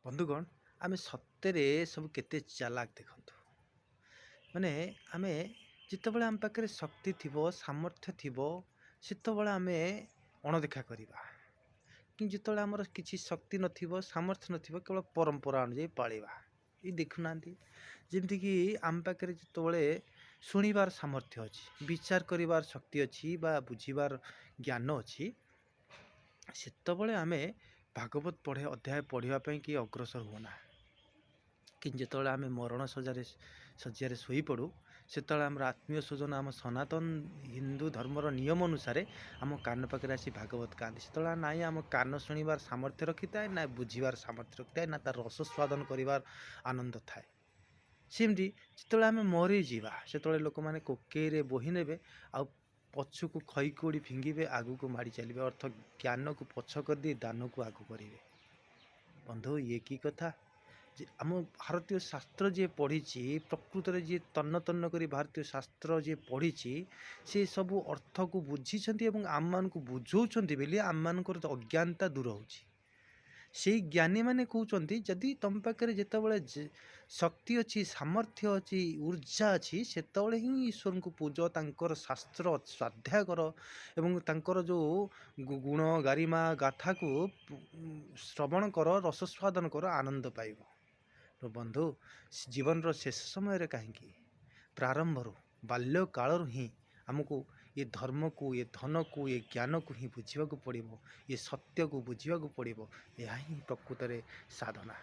ବନ୍ଧୁଗଣ, ଆମେ ସତରେ ସବୁ କେତେ ଚାଲାକ ଦେଖନ୍ତୁ। ମାନେ ଆମେ ଯେତେବେଳେ ଆମ ପାଖରେ ଶକ୍ତି ଥିବ, ସାମର୍ଥ୍ୟ ଥିବ, ସେତେବେଳେ ଆମେ ଅଣଦେଖା କରିବା। କିନ୍ତୁ ଯେତେବେଳେ ଆମର କିଛି ଶକ୍ତି ନଥିବ, ସାମର୍ଥ୍ୟ ନଥିବ, କେବଳ ପରମ୍ପରା ଅନୁଯାୟୀ ପାଳିବା। ଏଇ ଦେଖୁନାହାନ୍ତି, ଯେମିତିକି ଆମ ପାଖରେ ଯେତେବେଳେ ଶୁଣିବାର ସାମର୍ଥ୍ୟ ଅଛି, ବିଚାର କରିବାର ଶକ୍ତି ଅଛି ବା ବୁଝିବାର ଜ୍ଞାନ ଅଛି, ସେତେବେଳେ ଆମେ ଭାଗବତ ପଢ଼େ ଅଧ୍ୟାୟ ପଢ଼ିବା ପାଇଁ କି ଅଗ୍ରସର ହୁଅନା। କିନ୍ତୁ ଯେତେବେଳେ ଆମେ ମରଣ ଶଯ୍ୟାରେ ଶୋଇପଡ଼ୁ, ସେତେବେଳେ ଆମର ଆତ୍ମୀୟ ସ୍ୱଜନ ଆମ ସନାତନ ହିନ୍ଦୁ ଧର୍ମର ନିୟମ ଅନୁସାରେ ଆମ କାନ ପାଖରେ ଆସି ଭାଗବତ ଗାଆନ୍ତି। ସେତେବେଳେ ନାଇଁ ଆମ କାନ ଶୁଣିବାର ସାମର୍ଥ୍ୟ ରଖିଥାଏ, ନା ବୁଝିବାର ସାମର୍ଥ୍ୟ ରଖିଥାଏ, ନା ତାର ରସସ୍ୱାଦନ କରିବାର ଆନନ୍ଦ ଥାଏ। ସେମିତି ଯେତେବେଳେ ଆମେ ମରିଯିବା, ସେତେବେଳେ ଲୋକମାନେ କୋକେଇରେ ବୋହି ନେବେ ଆଉ ପଛକୁ ଖଇକଉଡ଼ି ଫିଙ୍ଗିବେ, ଆଗକୁ ମାଡ଼ି ଚାଲିବେ। ଅର୍ଥ ଜ୍ଞାନକୁ ପଛ କରିଦେଇ ଦାନକୁ ଆଗ କରିବେ। ବନ୍ଧୁ, ଇଏ କି କଥା ଯେ ଆମ ଭାରତୀୟ ଶାସ୍ତ୍ର ଯିଏ ପଢ଼ିଛି, ପ୍ରକୃତରେ ଯିଏ ତନ୍ନ ତନ୍ନ କରି ଭାରତୀୟ ଶାସ୍ତ୍ର ଯିଏ ପଢ଼ିଛି, ସେ ସବୁ ଅର୍ଥକୁ ବୁଝିଛନ୍ତି ଏବଂ ଆମମାନଙ୍କୁ ବୁଝାଉଛନ୍ତି ବୋଲି ଆମମାନଙ୍କର ଅଜ୍ଞାନତା ଦୂର ହେଉଛି। ସେଇ ଜ୍ଞାନୀମାନେ କହୁଛନ୍ତି, ଯଦି ତୁମ ପାଖରେ ଯେତେବେଳେ ଶକ୍ତି ଅଛି, ସାମର୍ଥ୍ୟ ଅଛି, ଉର୍ଜା ଅଛି, ସେତେବେଳେ ହିଁ ଈଶ୍ୱରଙ୍କୁ ପୂଜ, ତାଙ୍କର ଶାସ୍ତ୍ର ସ୍ୱାଧ୍ୟାୟ କର ଏବଂ ତାଙ୍କର ଯେଉଁ ଗୁଣ ଗାରିମା ଗାଥାକୁ ଶ୍ରବଣ କର, ରସସ୍ୱାଦନ କର, ଆନନ୍ଦ ପାଇବ। ତ ବନ୍ଧୁ, ଜୀବନର ଶେଷ ସମୟରେ କାହିଁକି, ପ୍ରାରମ୍ଭରୁ ବାଲ୍ୟକାଳରୁ ହିଁ ଆମକୁ ଏ ଧର୍ମକୁ, ଏ ଧନକୁ, ଏ ଜ୍ଞାନକୁ ହିଁ ବୁଝିବାକୁ ପଡ଼ିବ, ଏ ସତ୍ୟକୁ ବୁଝିବାକୁ ପଡ଼ିବ। ଏହା ହିଁ ପ୍ରକୃତରେ ସାଧନା।